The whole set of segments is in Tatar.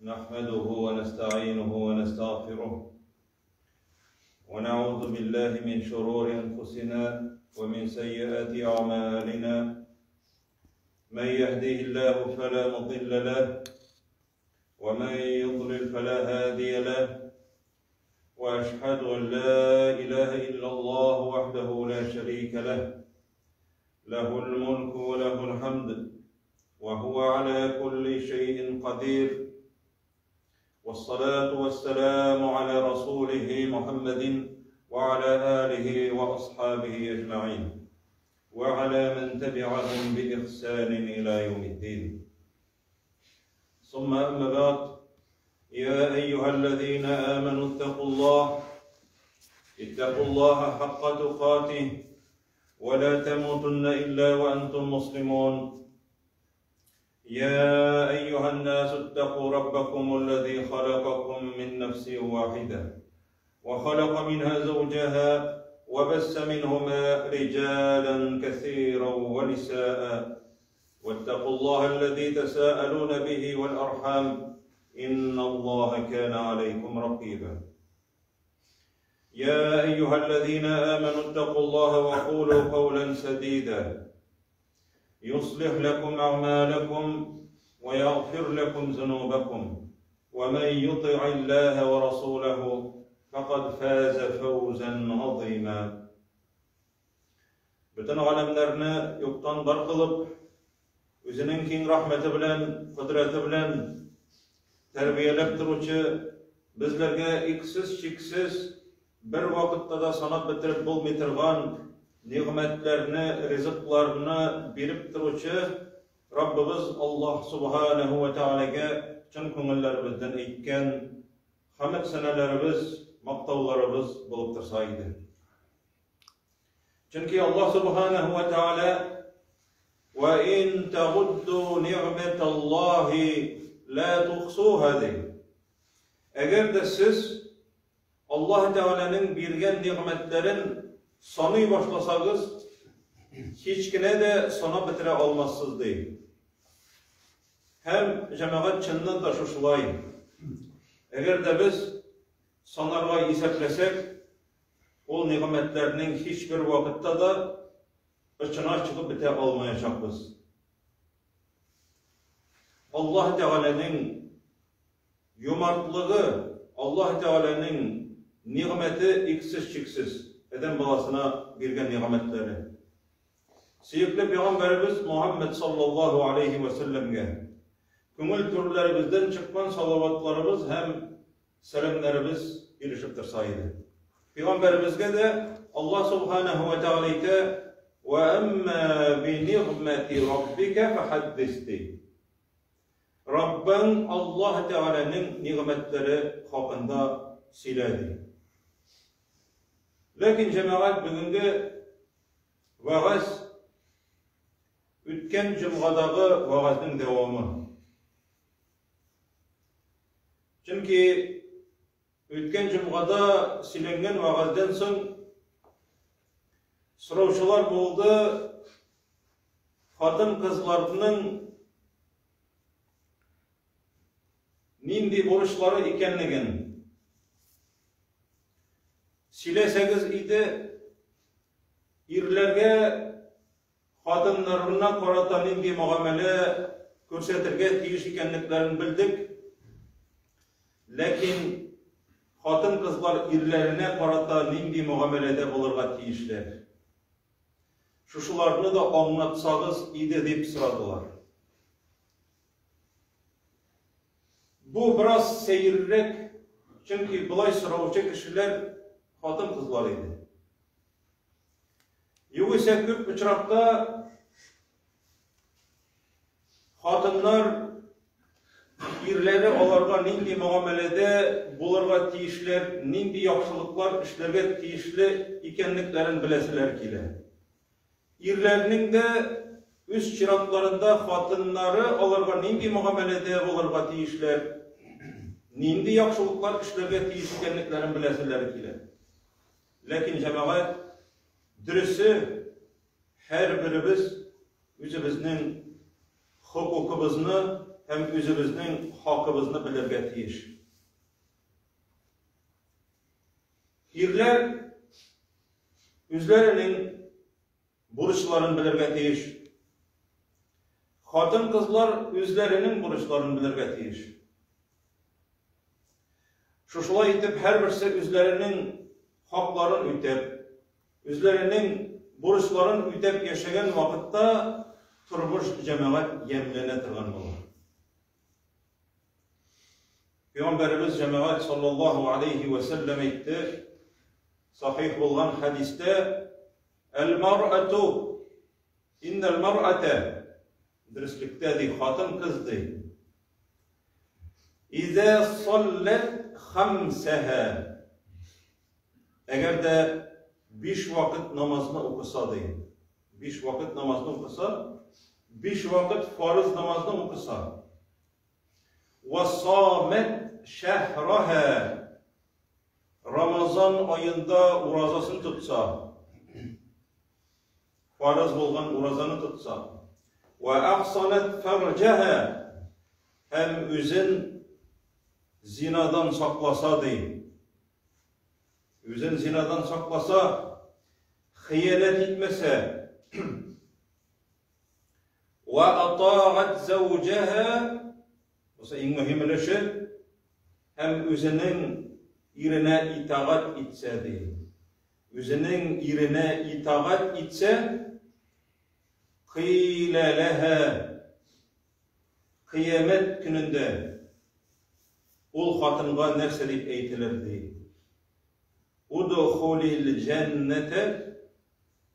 نحمده ونستعينه ونستغفره ونعوذ بالله من شرور أنفسنا ومن سيئات أعمالنا من يهده الله فلا مضل له ومن يضلل فلا هادي له وأشهد أن لا إله إلا الله وحده لا شريك له له الملك وله الحمد وهو على كل شيء قدير والصلاة والسلام على رسوله محمد وعلى آله وأصحابه أجمعين وعلى من تبعهم بإحسان إلى يوم الدين ثم أما بعد يا أيها الذين آمنوا اتقوا الله اتقوا الله حق تقاته ولا تموتن إلا وأنتم مسلمون يا أيها الناس اتقوا ربكم الذي خلقكم من نفس واحدة وخلق منها زوجها وبس منهما رجالا كثيرا ونساء واتقوا الله الذي تساءلون به والأرحام إن الله كان عليكم رقيبا يا أيها الذين آمنوا اتقوا الله وقولوا قولا سديدا يصلح لكم أعمالكم ويغفر لكم ذنوبكم ومن يطع الله ورسوله فقد فاز فوزا عظيما Бөтен галәмнәрне юктан бар кылып, үзенең киң рәхмәте белән, кодрәте белән тәрбияләп торучы, безләргә иксез-чиксез, бер вакытта да санап бетереп булмый торган нигъмәтләрне, ризыкларны биреп торучы Раббыбыз Аллаһ Субханәһү вә Тәгаләгә чын күңелләребездән әйткән хәмед-сәнәләребез, мактауларыбыз булып торса иде. Чөнки Аллаһ Субханәһү вә Тәгалә Вә ин тәгудду нигъмәталлаһи ла тухсуһа ди. Әгәр дә сез Аллаһ Тәгаләнең биргән нигъмәтләрен саный башласагыз, һич кенә дә санап бетерә алмассыз ди. Һәм җәмәгать чыннан да шушылай. Әгәр дә без санарга исәпләсәк, Ул нигъмәтләрнең һичбер вакытта да очына чыгып бетә алмаячакбыз. Аллаһ Тәгаләнең юмартлыгы, Аллаһ Тәгаләнең нигъмәте иксез-чиксез, адәм баласына биргән нигъмәтләре. Сөекле пәйгамбәребез Мухаммәд саллаллаһу алейһи вә сәлләмгә күңел түрләребездән чыккан салаватларыбыз һәм сәламнәребез ирешеп торса иде. Пәйгамбәребезгә дә Аллаһ субханаһу ва тәгалә әйтә: "Ва әмма би нигъмәти раббика фахаддис" ди. Раббың Аллаһ Тәгаләнең нигъмәтләре хакында сөйлә ди. Ләкин җәмәгать бүгенге вәгазь үткән җомгадагы вәгазьнең дәвамы. Чөнки үткән җомгада сөйләнгән вәгазьдән соң сораучылар булды, хатын-кызларның нинди бурычлары икәнлеген сөйләсәгез иде, ирләргә Хатыннарына карата нинди мөгамәлә күрсәтергә тиеш икәнлекләрен белдек. Ләкин хатын-кызлар ирләренә карата нинди мөгамәләдә булырга тиешләр? Шушыларны да аңлатсагыз иде дип сорадылар. Бу бераз сәеррәк, чөнки болай сораучы кешеләр хатын-кызлар иде. Югыйсә күп очракта хатыннар ирләре аларга нинди мөгамәләдә булырга тиешләр, нинди яхшылыклар эшләргә тиешле икәнлекләрен беләселәр килә. Ирләрнең дә үз чиратларында хатыннары аларга нинди мөгамәләдә булырга тиешләр, нинди яхшылыклар эшләргә тиеш икәнлекләрен беләселәре килә. Ләкин, җәмәгать, дөресе, һәрберебез үзебезнең хокукыбызны һәм үзебезнең хакыбызны белергә тиеш. Ирләр үзләренең бурычларын белергә тиеш. Хатын-кызлар үзләренең бурычларын белергә тиеш. Шушылай итеп һәрберсе үзләренең хакларын үтәп, үзләренең бурычларын үтәп яшәгән вакытта тормыш җәмәгать ямьләнә торган була. Пәйгамбәребез җәмәгать саллаллаһу алейхи ва сәлләм әйтте, сахих булган хәдистә, Әл-мар'ату иннәл мар'ата дөреслектә ди хатын-кыз ди. Изә саллат хамсаһа Әгәр дә биш вакыт намазны укыса ди. Биш вакыт намазны укыса, биш вакыт фарыз намазны укыса. Ва самат шәһраһа Рамазан аенда уразасын тотса, фарыз булган уразаны тотса, вә әхсанат фәрҗәһә һәм үзен зинадан сакласа ди. Үзен зинадан сакласа, хыянәт итмәсә, вә атагать зәүҗәһә, бусы иң мөһим өлеше, һәм үзенең иренә итагать итсә ди. Үзенең иренә итагать итсә, кыйлә ләһә, кыямәт көнендә ул хатынга нәрсә дип әйтелер ди? Удхулил җәннәтә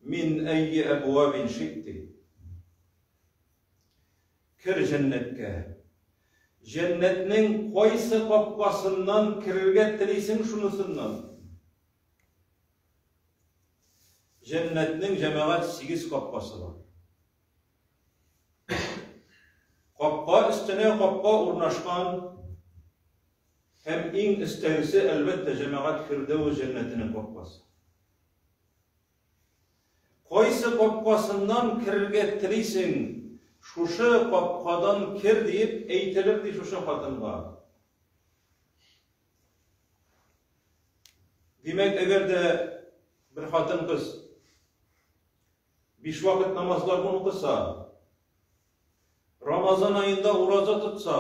мин әйи әбвабин ши'ти. Кер җәннәткә. Җәннәтнең кайсы капкасыннан керергә телисең шунысыннан. Җәннәтнең җәмәгать сигез капкасы бар. Капка өстенә капка урнашкан һәм иң өстәгесе, әлбәттә, җәмәгать Фирдәүс җәннәтенең капкасы. Кайсы капкасыннан керергә телисең, шушы капкадан кер диеп әйтелер ди шушы хатынга. Димәк, әгәр дә бер хатын-кыз биш вакыт намазларны укыса, Рамазан аенда ураза тотса,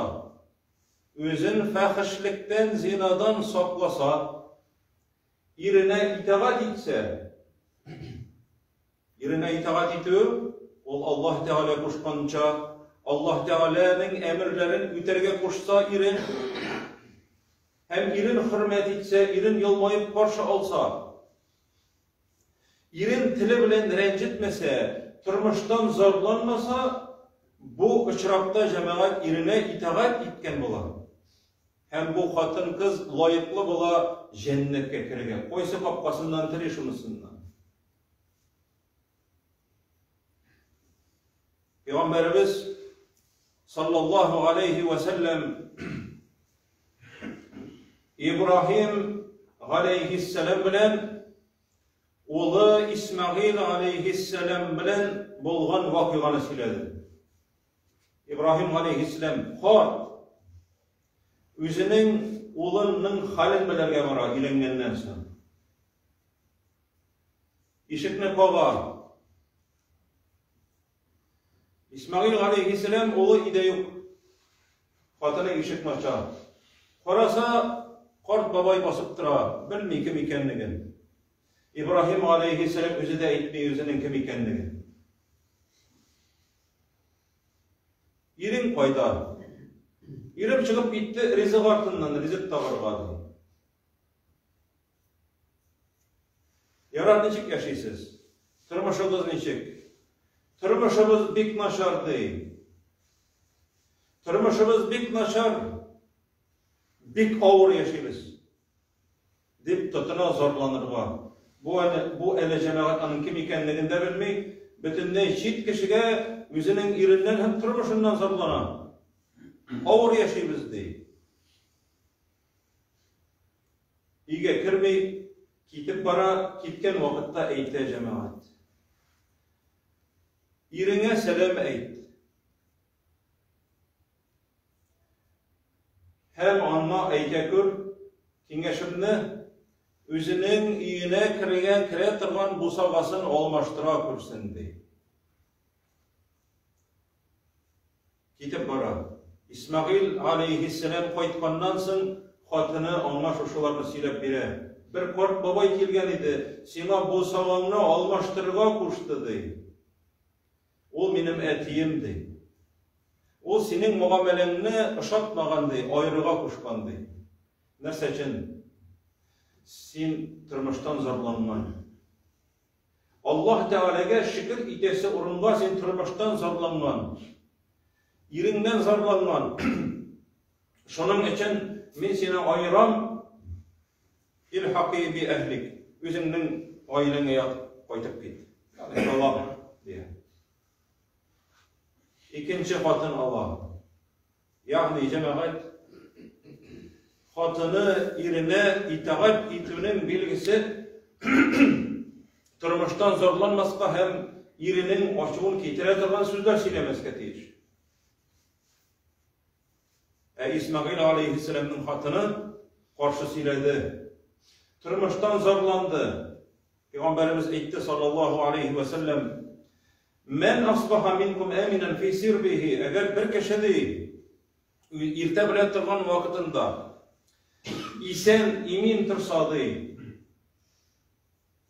үзен фәхешлектән, зинадан сакласа, Иренә итагать итсә, иренә итагать итү, ул Аллаһ Тәгалә кушканча, Аллаһ Тәгаләнең әмерләрен үтәргә кушса ирен, һәм ирен хөрмәт итсә, ирен елмаеп каршы алса, ирен теле белән рәнҗетмәсә, тормыштан зарланмаса, бу очракта җәмәгать иренә итагать иткән була. Һәм бу хатын-кыз лаеклы була җәннәткә керергә. Кайсы капкасыннан тели шунысыннан. Пәйгамбәребез саллаллаһу алейхи ва сәлләм Ибраһим галәйһиссәлам белән улы Исмәгыйль галәйһиссәлам белән булган вакыйганы сөйләде. Ибраһим галәйһиссәлам карт үзенең улының хәлен белергә бара өйләнгәннән соң. Ишекне кага. Исмәгыйль галәйһиссәлам улы өйдә юк. Хатыны ишекне ача. Караса, карт бабай басып тора, белми кем икәнлеген. Ибраһим галәйһиссәлам үзе дә әйтми үзенең кем икәнлеген. Ирең кайда? Ирем чыгып китте ризык артыннан, ризык табарга ди. Ярар, ничек яшисез? Тормышыгыз ничек? Тормышыбыз бик начар ди. Тормышыбыз бик начар. Бик авыр яшибез. Дип тотына зарланырга. Бу әле, бу әле җәмәгать аның кем икәнлеген дә белми, бөтенләй чит кешегә үзенең иреннән һәм тормышыннан зарлана. Авыр яшибез, ди. Өйгә керми, китеп бара, киткән вакытта әйтә җәмәгать. Иреңә сәлам әйт. Һәм аңа әйтә күр, киңәшемне, үзенең өенә кергән керә торган бусагасын алмаштыра күрсен, ди. Китеп бара. Исмәгыйль алейһиссәлам кайтканнан соң, хатыны аңа шушыларны сөйләп бирә. Бер карт бабай килгән иде, сиңа бусагаңны алмаштырырга кушты, ди. Ул минем әтием, ди. Ул синең мөгамәләңне ошатмаган, ди, аерырга кушкан, ди. Нәрсә өчен? Син тормыштан зарланган. Аллаһ Тәгаләгә шөкер итәсе урынга син тормыштан зарланган, иреңнән зарланган. Шуның өчен мин сине аерам, илхаки би әһлик, үзеңнең гаиләңә ятып кайтып кит. Ягъни талак дия. Икенче хатын ала. Ягъни җәмәгать хатыны иренә итагать итүнең билгесе тормыштан зарланмаска һәм иренең ачуын китерә торган сүзләр сөйләмәскә тиеш. Ә Исмәгыйль алейһиссәламнең хатыны каршы сөйләде. Тормыштан зарланды. Пәйгамбәребез әйтте саллаллаһу алейһи вә сәлләм, Мән асбаха минкум әминән фи сирбихи, әгәр бер кеше ди, иртә белән торган вакытында исән, имин торса ди,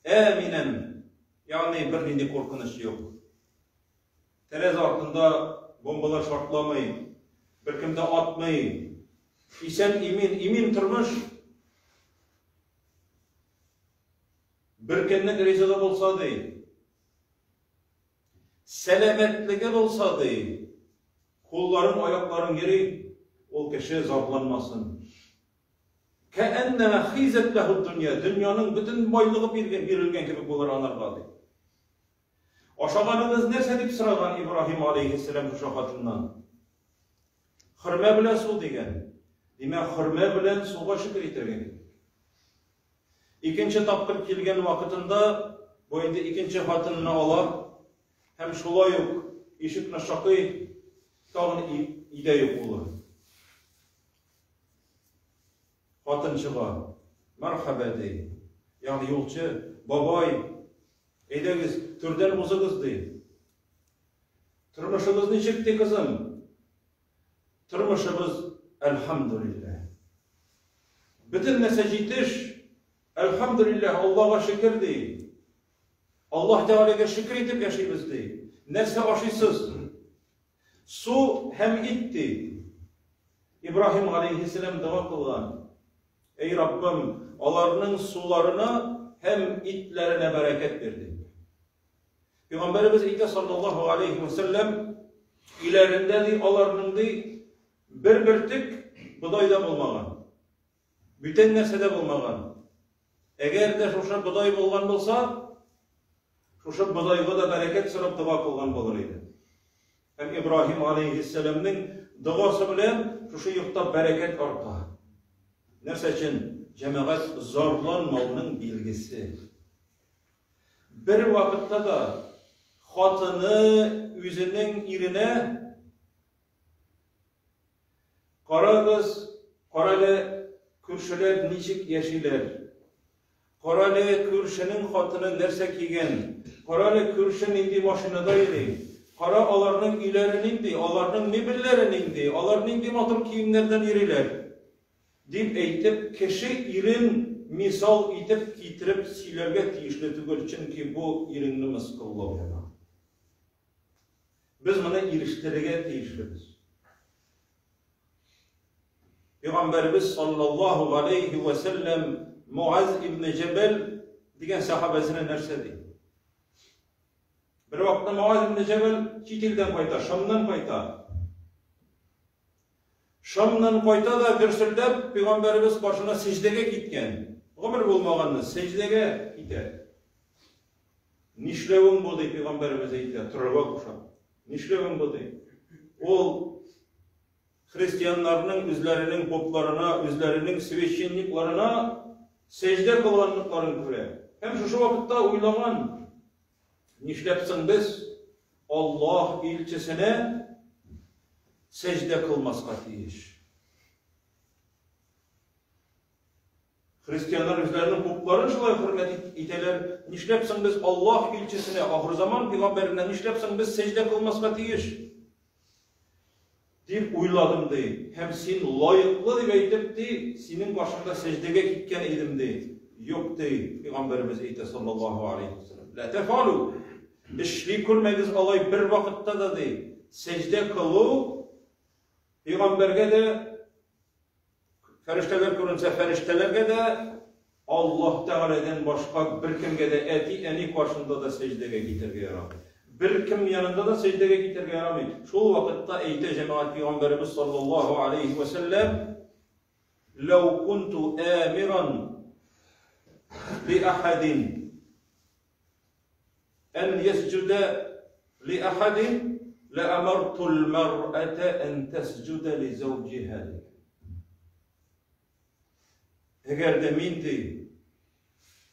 әминән, ягъни бернинди куркыныч юк. Тәрәзә артында бомбалар шартламый, беркем дә атмый. Исән, имин, имин тормыш. Бер көнлек ризыгы булса ди, сәламәтлеге булса ди, кулларың, аякларың йөри, ул кеше зарланмасын. Кәәннәмә хизәт ләһү дөнья, дөньяның бөтен байлыгы биргән, бирелгән кебек булыр анарга ди. Ашаганыгыз нәрсә дип сораган Ибраһим алейһиссәлам шушы хатыннан. Хөрмә белән су дигән. Димәк, хөрмә белән суга шөкер итәргә кирәк. Икенче тапкыр килгән вакытында бу инде икенче хатынны ала һәм шулай ук ишекне шакый, тагын өйдә юк улы. Хатын чыга. Мәрхәбә ди. Ягъни юлчы, бабай, әйдәгез, түрдән узыгыз ди. Тормышыгыз ничек ди, кызым? Тормышыбыз, әлхәмдүлилләһ. Бөтен нәрсә җитеш, әлхәмдүлилләһ, Аллага шөкер, ди. Аллаһ Тәгаләгә шөкер итеп яшибез, ди. Нәрсә ашыйсыз? Су һәм ит, ди. Ибраһим галәйһиссәлам дога кылган. Эй Раббым, аларның суларына һәм итләренә бәрәкәт бир, ди. Пәйгамбәребез әйтә саллаллаһу алейхи ва сәлләм, өйләрендә ди аларның ди бер бөртек бодай да булмаган. Бүтән нәрсә дә булмаган. Әгәр дә шушы бодай булган булса, шушы бодайга да бәрәкәт сорап дога кылган булыр иде. Һәм Ибраһим алейхиссәламнең догасы белән шушы йортта бәрәкәт арта. Нәрсә өчен? Җәмәгать зарланмауның билгесе. Бер вакытта да хатыны үзенең иренә Карагыз, карале, күршеләр ничек яшиләр. Карале, күршенең хатыны нәрсә кигән. Карале, күрше нинди машинада йөри. Кара, аларның өйләре нинди, аларның мебельләре нинди, алар нинди матур киемнәрдән йөриләр. Дип әйтеп, кеше ирен мисал итеп китереп сөйләргә тиешле түгел, чөнки бу иреңне мыскыллау яна. Без моны ирештерергә тиешлебез. Пәйгамбәребез саллаллаһу галәйһи вә сәлләм Муаз ибн Җәбәл дигән сәхабәсенә нәрсә ди? Бер вакытта Муаз ибн Җәбәл чит илдән кайта, Шамнан кайта. Шамнан кайта да гөрселдәп пәйгамбәребез каршына сәҗдәгә киткән. Гомер булмаганны сәҗдәгә китә. Нишләвең бу, ди пәйгамбәребез әйтә, торырга куша. Нишләвең бу, ди. Ул христианнарның үзләренең попларына, үзләренең священникларына сәҗдә кылганлыкларын күрә. Һәм шушы вакытта уйлаган, нишләп соң без Аллаһ илчесенә сәҗдә кылмаска тиеш. Христианнар үзләренең попларын шулай хөрмәт итәләр. Нишләп соң без Аллаһ илчесенә, ахырзаман пәйгамбәренә нишләп соң без сәҗдә кылмаска тиеш? Дип уйладым, ди. Һәм син лаеклы дип әйтеп, ди, синең каршыңда сәҗдәгә киткән идем, ди. Юк, ди, пәйгамбәребез әйтә, саллаллаһу алейһи ва сәлләм. Лә тәфалу. Эшли күрмәгез алай бер вакытта да, ди. Сәҗдә кылу пәйгамбәргә дә Фәрештәләр күренсә, фәрештәләргә дә, Аллаһ Тәгаләдән башка беркемгә дә, әти-әни каршында да сәҗдәгә китәргә ярамый. Беркем янында да сәҗдәгә китәргә ярамый. Шул вакытта әйтә җәмәгать пәйгамбәребез саллаллаһу алейһи вә сәлләм, Ләү кунту әмиран ли ахадин Ән ясҗүдә ли ахадин лә амартул мәр'әтә ән тәсҗүдә ли зәүҗиһә. Әгәр дә мин ди,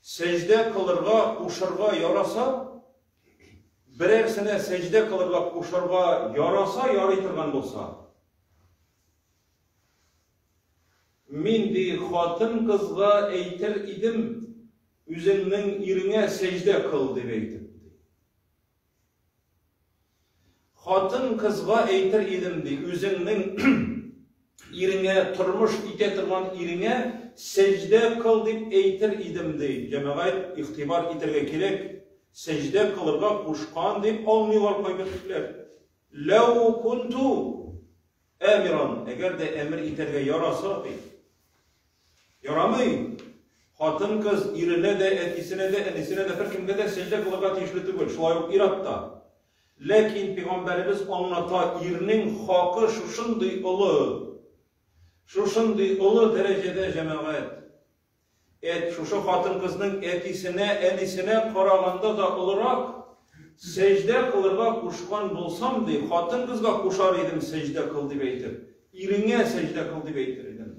сәҗдә кылырга кушырга яраса, берәрсенә сәҗдә кылырга кушырга яраса, ярый торган булса, мин ди хатын-кызга әйтер идем, Үзеңнең иреңә сәҗдә кыл, дип әйтеп, ди. Хатын-кызга әйтер идем, ди, үзеңнең иреңә, тормыш итә торган иреңә сәҗдә кыл дип әйтер идем, ди. Җәмәгать, игътибар итәргә кирәк, сәҗдә кылырга кушкан дип алмыйлар кайбер кешеләр. Ләү кунту әмиран, әгәр дә әмер итәргә яраса, ди. Ярамый! Хатын-кыз иренә дә, әтисенә дә, әнисенә дә, беркемгә дә сәҗдә кылырга тиешле түгел, шулай ук ир-ат та. Ләкин пәйгамбәребез аңлата, ирнең хакы шушындый олы, шушындый олы дәрәҗәдә, җәмәгать. Әт, шушы хатын-кызның әтисенә, әнисенә караганда да олырак, сәҗдә кылырга кушкан булсам, ди, хатын-кызга кушар идем сәҗдә кыл дип әйтеп, иреңә сәҗдә кыл дип әйтер идем.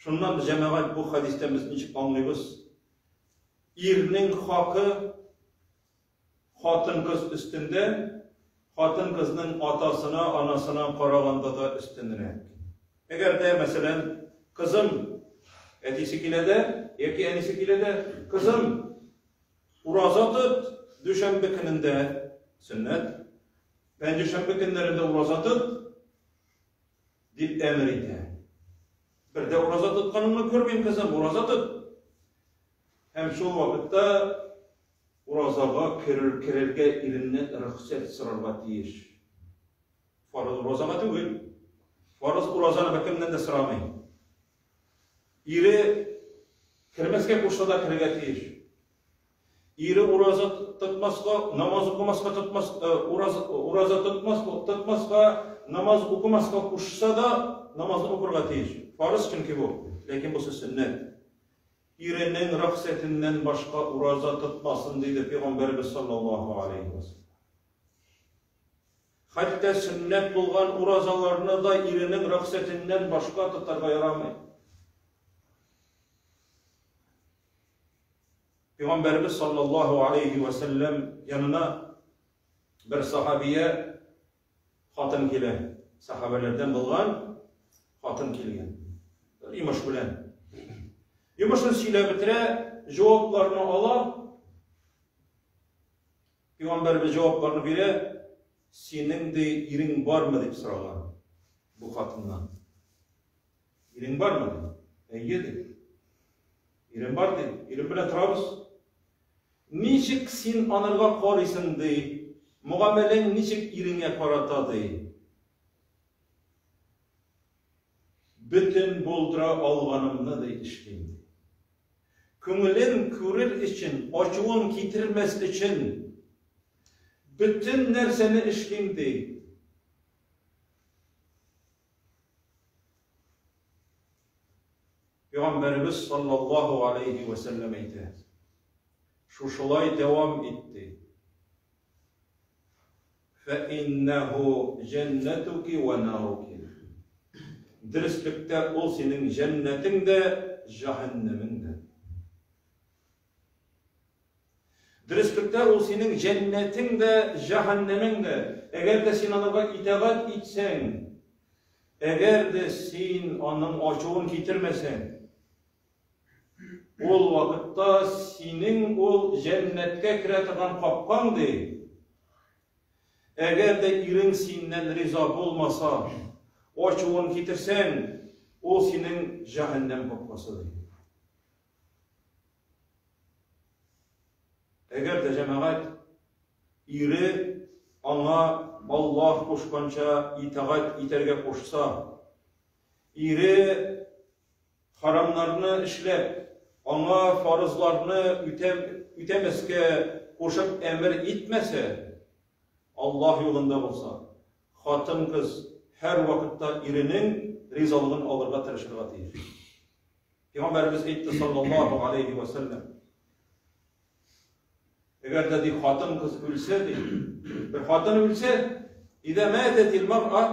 Шуннан җәмәгать бу хәдистән без ничек аңлыйбыз? Ирнең хакы хатын-кыз өстендә, хатын-кызның атасына, анасына караганда да өстенрәк. Әгәр дә, мәсәлән, кызым әтисе килә дә, яки әнисе килә дә, кызым, ураза тот, дүшәмбе көнендә сөннәт, пәнҗешәмбе көннәрендә ураза тот, дип әмер итә. Бер дә ураза тотканыңны күрмим, кызым, ураза тот. Һәм шул вакытта уразага керер, керергә иреннән рөхсәт сорарга тиеш. Фарыз уразага түгел. Фарыз уразаны беркемнән дә сорамый. Ире кермәскә кушса да керергә тиеш. Ире ураза тотмаска, намаз укымаска тотмас, э, ураза, ураза тотмас, тотмаска, намаз укымаска кушса да, намазны укырга тиеш. Фарыз чөнки бу. Ләкин бусы сөннәт. Иренең рөхсәтеннән башка ураза тотмасын, диде Пәйгамбәребез саллаллаһу алейһи ва саллям. Хәтта сөннәт булган уразаларны да иренең рөхсәтеннән башка тотарга ярамый. Пәйгамбәребез саллаллаһу алейһи вә сәлләм янына бер сахабия хатын килә. Сахабәләрдән булган хатын килгән. Бер йомыш белән. Йомышын сөйләп бетерә, җавапларны ала. Пәйгамбәребез җавапларны бирә. Синең ди ирең бармы дип сораган бу хатыннан. Ирең бармы? Ди. Әйе, ди. Ирем бар, ди. Ирем белән торабыз. Ничек син анарга карыйсың, ди. Мөгамәләң ничек иреңә карата, ди. Бөтен булдыра алганымны, ди, эшлим, ди. Күңелен күрер өчен, ачуын китермәс өчен бөтен нәрсәне эшлим, ди. Пәйгамбәребез саллаллаһу алейһи вә сәлләм әйтә, Шушылай дәвам ит, ди. Фәиннәһу җәннәтүки вә наруки. Дөреслектә ул синең җәннәтең дә, җәһәннәмең дә. Дөреслектә ул синең җәннәтең дә, җәһәннәмең дә. Әгәр дә син анарга итагать итсәң, Әгәр дә син аның ачуын китермәсәң, ул вакытта синең ул җәннәткә керә торган капкаң, ди. Әгәр дә ирең синнән риза булмаса, ачуын китерсәң, ул синең җәһәннәм капкасы, ди. Әгәр дә җәмәгать ире аңа Аллаһ кушканча итагать итәргә кушса, ире харамнарны эшләп, аңа фарызларны үтәм, үтәмәскә кушып әмер итмәсә, Аллаһ юлында булса, хатын-кыз һәрвакытта иренең ризалыгын алырга тырышырга тиеш. Пәйгамбәребез әйтте саллаллаһу алейхи ва сәлләм. Әгәр дә ди хатын-кыз үлсә ди, бер хатын үлсә, идә мәтәтил мар'a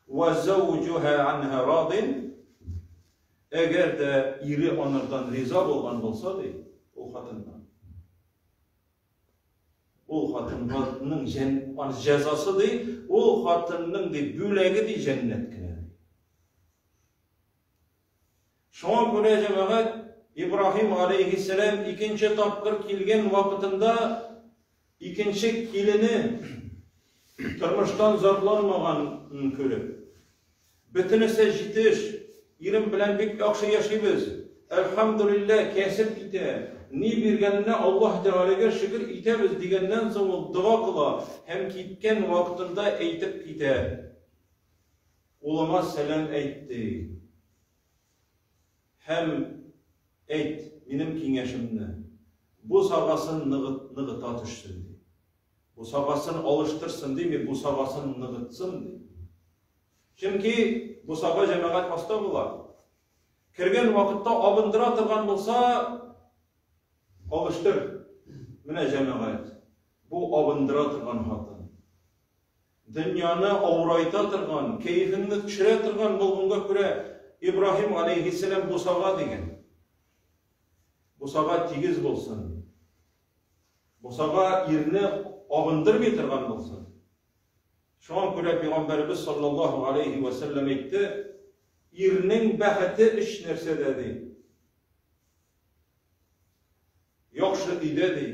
ва зәүҗуһа анха радин, әгәр дә ире анардан риза булган булса ди, ул хатыннан. Ул хатынның җәзасы ди, ул хатынның ди бүләге ди җәннәт кенә. Шуңа күрә, җәмәгать, Ибраһим галәйһиссәлам икенче тапкыр килгән вакытында икенче килене тормыштан зарланмаганын күреп, бөтенесе җитеш, ирем белән бик яхшы яшибез, әлхәмдүлилләһ, кәсеп итә, ни биргәненә Аллаһ Тәгаләгә шөкер итәбез дигәннән соң ул дога кыла һәм киткән вакытында әйтеп китә. Улыма сәлам әйт, ди. Һәм әйт, минем киңәшемне, бусагасын ныгыта төшсен, ди. Бусагасын алыштырсын дими, бусагасын ныгытсын, ди. Чөнки бусага җәмәгать аста була. Кергән вакытта абындыра торган булса, алыштыр. Менә җәмәгать, бу абындыра торган хатын. Дөньяны авырайта торган, кәефеңне төшерә торган булганга күрә, Ибраһим алейһиссәлам бусага дигән. Бусага тигез булсын. Бусага ирне абындырмый торган булсын. Шуңа күрә пәйгамбәребез саллаллаһу алейһи ва сәлләм әйтте, ирнең бәхете өч нәрсәдә ди. Яхшы өйдә ди.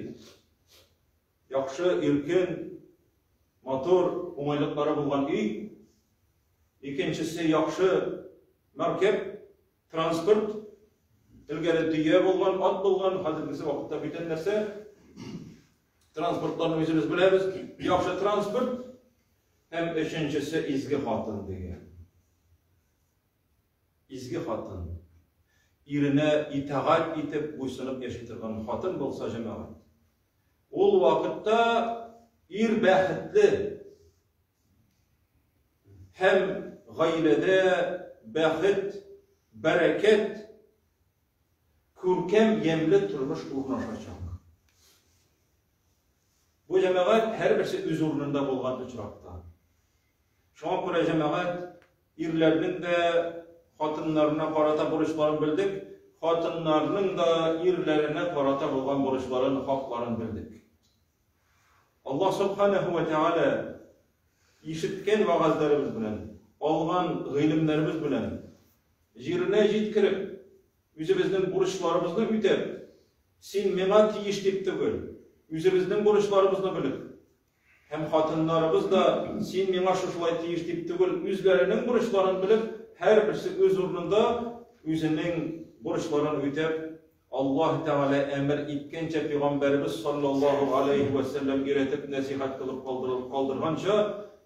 Яхшы, иркен, матур, уңайлыклары булган өй. Икенчесе яхшы мәркәб, транспорт. Элгәре дөя булган, ат булган, хәзергесе вакытта бүтән нәрсә. Транспортларны үзебез беләбез. Яхшы транспорт һәм өченчесе изге хатын дигән. Изге хатын. Иренә итагать итеп, буйсынып яши торган хатын булса, җәмәгать. Ул вакытта ир бәхетле һәм гаиләдә бәхет, бәрәкәт, күркәм, ямьле тормыш урнашачак. Бу җәмәгать һәрберсе үз урынында булган очракта. Шуңа күрә җәмәгать ирләрнең дә хатыннарына карата бурычларын белдек, хатыннарның да ирләренә карата булган бурычларын, хакларын белдек. Аллаһ Субханаһу ва Тәгалә ишеткән вәгазьләребез белән, алган гыйлемнәребез белән җиренә җиткереп, үзебезнең бурычларыбызны үтәп, син миңа тиеш дип түгел, үзебезнең бурычларыбызны белеп, Һәм хатыннарыбыз да, син миңа шушылай тиеш дип түгел, үзләренең бурычларын белеп, һәрберсе үз урынында үзенең бурычларын үтәп, Аллаһ Тәгалә әмер иткәнчә, пәйгамбәребез саллаллаһу алейһи вә сәлләм өйрәтеп, нәсыйхәт кылып калдырганча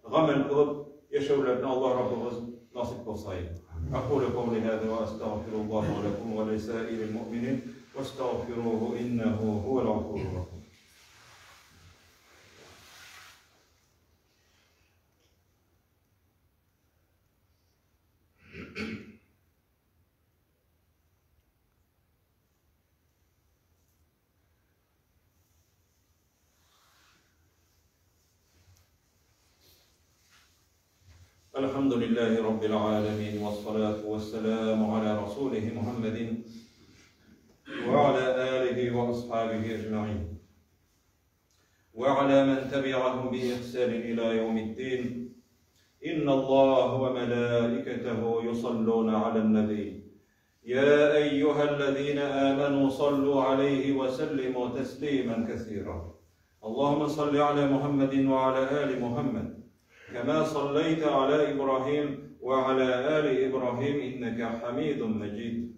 гамәл кылып яшәүләрне Аллаһ Раббыбыз насыйп кылса иде. Әкулю каули һаза ва астагфируллаһа ва ләкум ва лисаирил муъминин вастагфируху иннәһу һуәл гафурур рахим. الحمد لله رب العالمين والصلاة والسلام على رسوله محمد وعلى آله وأصحابه أجمعين وعلى من تبعهم بإحسان إلى يوم الدين. إن الله وملائكته يصلون على النبي يا أيها الذين آمنوا صلوا عليه وسلموا تسليما كثيرا اللهم صل على محمد وعلى آل محمد كما صليت على إبراهيم وعلى آل إبراهيم إنك حميد مجيد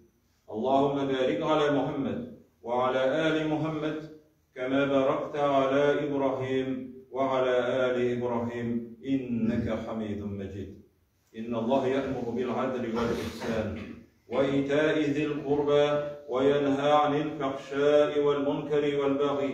اللهم بارك على محمد وعلى آل محمد كما باركت على إبراهيم وعلى آل إبراهيم إنك حميد مجيد إن الله يأمر بالعدل والإحسان وإيتاء ذي القربى وينهى عن الفحشاء والمنكر والبغي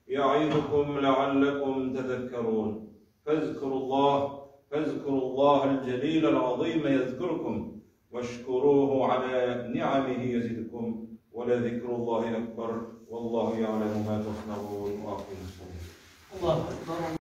يعظكم لعلكم تذكرون فاذكروا الله فاذكروا الله الجليل العظيم يذكركم واشكروه على نعمه يزدكم ولذكر الله أكبر والله يعلم ما تصنعون وأقيموا الصلاة. الله أكبر.